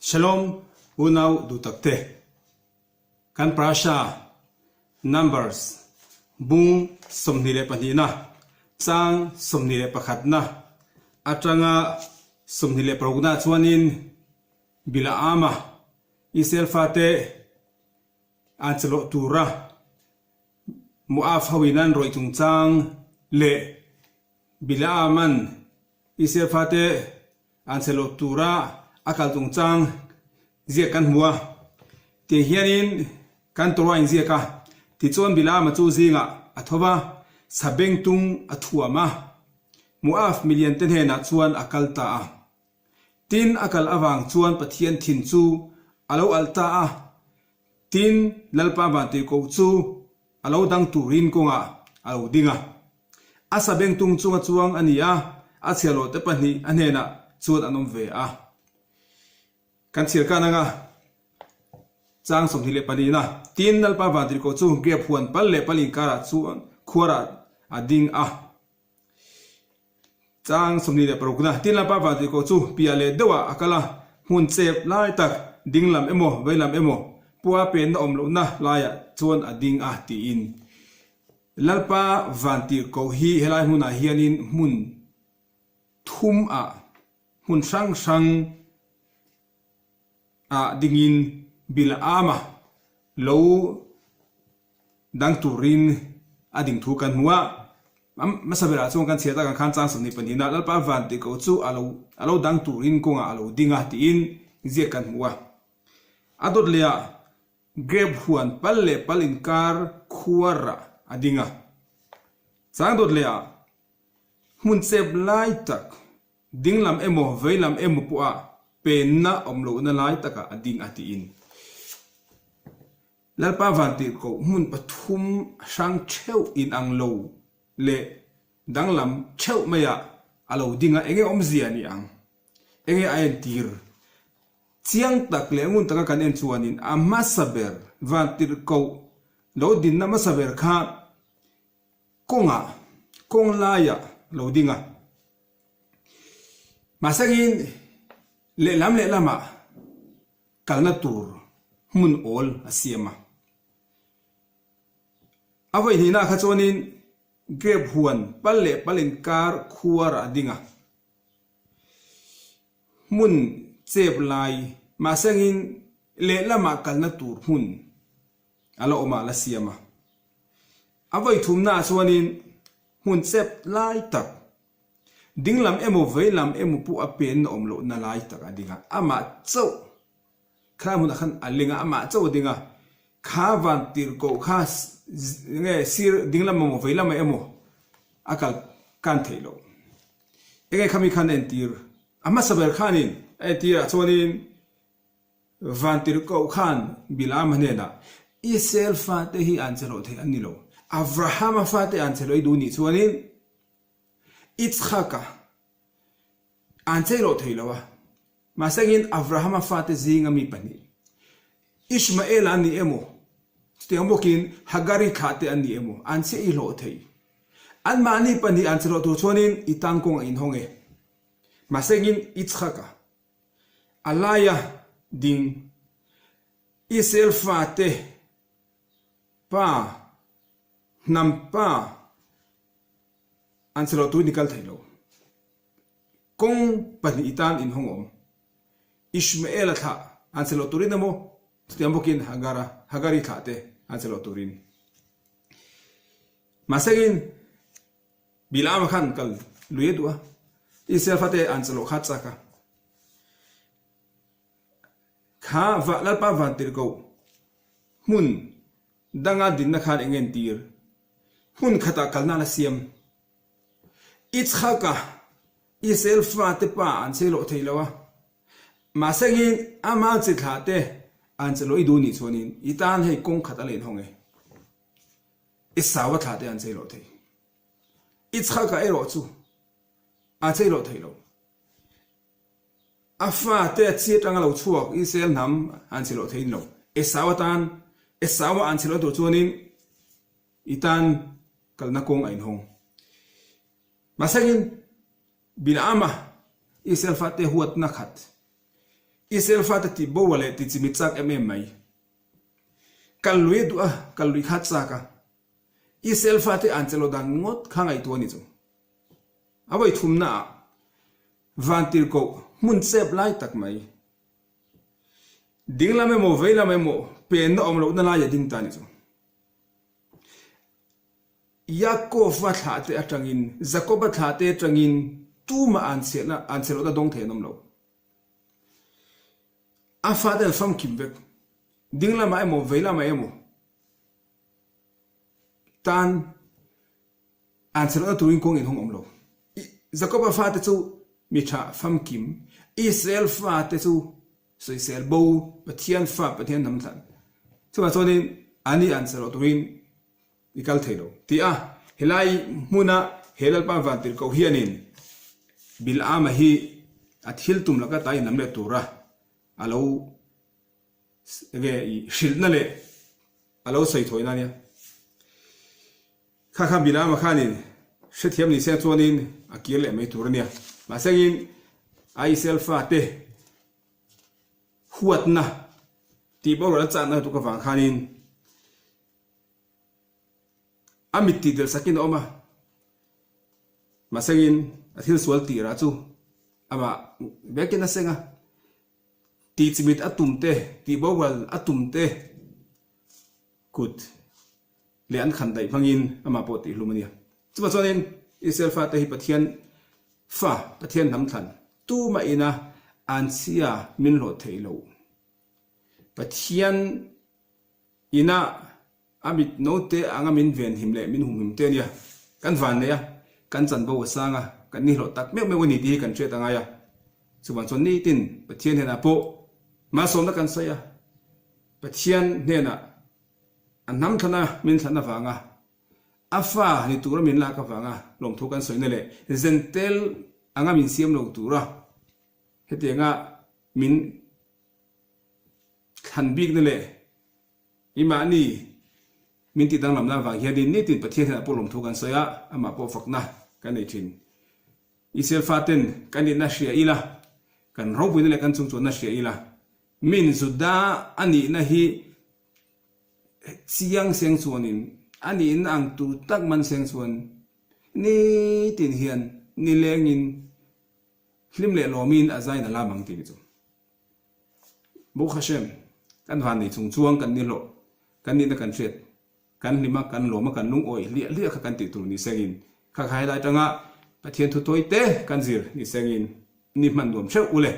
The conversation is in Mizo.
Shalom unau duhtakte, kan parasha Numbers bung 22 na chang 21 na atanga 26 na chuanin Bilaama Israel fate an chawlawh tura Moab hoin an rawih chungchang leh Bilaama'n Israel fate an che loh tura a kal chungchang ziak kan hmu a. Tiang hianin kan Torah a inziak a, Tichuan Bilaama chu zingah a tho va, sabengtung a thuam a, Moab miliante hnenah chuan a kal ta a. Tin, a kal avang chuan Pathian thin chu a lo alh ta a, tin, Lalpa vantirhkoh chu a lo dang turin kawngah a lo ding a. A sabengtung chunga chuang a ni a, a chhiarlawhte pahnih a hnenah chuan an awm ve a. Kan chhiar kan anga chang 24 na, tin, Lalpa vantirhkoh chu grape huan pal leh pal inkarah chuan khuarah a ding a. Chang 26 na, tin Lalpa vantirhkoh chu piah leh deuhah a kal a, hmun chep lai tak, ding lam emaw vei lam emaw pua penna awm lohna laiah chuan a ding a tiin. Lalpa vantirhkoh hi helai hmunah hianin hmun thum ah hmun hrang hrang ah dingin Bilaama lo dang turin a ding thu kan hmu a. Hmasa berah chuan kan chhiat a kan khan chang 22 ah Lalpa vantirhkoh chu a lo a lo dang turin kawngah a lo ding a tiin ziak kan hmu a. A dawt leh ah Grape huan pal leh pal inkar khuar ah a ding a. Chang dawt leh ah hmun chep lai tak dinglam emaw veilam emaw pawh ah penna awm lohna lai takah a ding a tiin Lalpa vantirhkoh hmun pathum hrang theuh inang lo leh danglam theuh maiah a lo ding a, enge awmzia ni ang? Enge a entir? Chiang tak leh ngun taka kan en chuanin a hmasa ber vantirhkoh lo dinna hmasa ber kha kawngah, kawng laiah lo ding a. Mahsengin lehlam lehlamah kalna tur hmun awl a siam a. A vawi hnihna kha chuanin grape huan pal leh pal inkar khuar a ding a. Hmun chep lai mahsengin lehlamah kalna tur hmun a la awm a, a la siam a. A vawi thumnaah chuanin hmun chep lai tak Dinglam emaw veilam emaw pawh a penna awm lohna lai tak a ding a, amah chauh kha hmunah khan a ling a, amah chauh a ding a, kha van tirhkoh kha nge sir dinglam emaw veilam emaw a kal kan theih loh. Enge khami khan a entir? A hmasa ber khanin a entir ah chuanin van tirhkoh khan Bilaama hnenah, Israel fate hi an che loh theih an ni lo, Abrahama fate an che loh i duh nih chuanin, Itzhaka an chei loh thei lo a, mahsengin Avrahama fate zinga mi pahnih, Ishmaela an ni emaw, chutiang bawkin Hagari thlahte an ni emaw, an che i hlawh thei. Anmahni pahnih an che loh tur chuanin i tangkawng a inhawng e. Mahsengin Itzhaka a laia ding Israel fate pa, hnam pa, An che loh tuin i kal thei lo. Kawng pahnih i tan inhawng awm. Ishmael-a thlah an che loh turin emaw, chutiang bawkin Hagara, Hagari thlah te an che loh turin. Mahsengin Bilaama khan kal lui a duh a, Israel fate an che loh kha a chak a. Kha Lalpa vantirhkoh hmun Danga dinna khan eng entir? Hmun khatah kalna la siam. Itzhaka, Israel fate pa an che loh thei lo a. Mahsengin ama chi thlah te an che loh i duh nih chuanin i tan hei kawng khat a la inhawng e. Esau-a thlah te an che loh thei. Itzhaka erawh chu a che loh thei lo. A fate a chi atanga lo chhuak Israel hnam an che loh theiin lo. Esau atan, Esau-a an che loh tur chuanin i tan kalna kawng a inhawng. Mahsengin Bilaama Israel fate huatna khat. Israel fate tih bo a leh tih chimit chak em em mai. Kal lui a duh a, kal lui kha a chak a. Israel fate an che lo dan ngawt kha ngaihtuah a ni chu. A vawi thumna ah vantirhkoh hmun chep lai tak mai. Dinglam emaw veilam emaw penna awm lohna lai a ding ta a ni chu. Yaakov-a thlahte atangin, Jakob-a thlahte atangin tumah an chhiatna, an chhe lohna dawng thei an awm lo. A fate an famkim vek. Ding lamah emaw, vei lamah emaw tan an chhe lohna turin kawng inhawng awm lo. Jakob-a fate chu mi tha famkim, Israel fate chu sawisel bo, Pathian fa, Pathian hnam thlan. Chuvang chuanin ani an chhe loh turin I kal thei lo. Ti a, helai hmuna he Lalpa vantirhkoh hianin Bil'ama hi a thil tum laka ta inlam leh tura a lo enge i hrilhna leh a lo sawi thawina a nia. Kha kha Bil'ama khanin hrethiam ni se chuanin a kir leh mai tur a nia. Mahsengin a Israel fate huatna tih boral a chakna lutuk avang khanin A mit tih delh sakin a awm a, mahsengin a thil sual tih rah chu amah vekin a seng a, tih chimit a tum te, tih boral a tum te kut leh an khan daih hmangin amah pawh tih hlum a nia. Chuvang chuanin Israel fate hi Pathian fa, Pathian hnam thlan tumah ina an chhia min hlawh theih loh. Pathian Inah a mit note anga min venhim leh min humhim te a nia. Kan van nei a, kan chanvo a sang a, kan nihlawh tak meuh meuh a ni tih hi kan hriat a ngai a. Chuvang chuan nitin Pathian hnenah pawh malsawmna kan sawi a, Pathian hnenah a hnam thlana min thlan avanga a fa ni tura min lak avanga lawmthu kan sawina leh zentel anga min siam lo tura hetianga min Thlan bikna leh i mahni min tih danglamna avang hianin nitin Pathian hian a pawh lawmthu kan sawi a, amah pawh fakna kan nei thin. Israel faten kan nihna hria ila, kan ropuina leh kan chungchuanna hria ila, min Juda a nihna hi chiang seng chuanin, a nihna ang tur tak man seng chuan nitin hian nilengin hlim leh lawmin a zain a lam ang tih ni chu. Baruch Hashem, kan van nei chung chuang kan ni hlawh, kan nihna kan hriat, kan hlim a, kan lawm a, kan lungawi hliah hliah kha kan tih tur ni sengin, kha kha helai atanga Pathian thu tawi te kan zir ni sengin ni hman nuam theuh u le.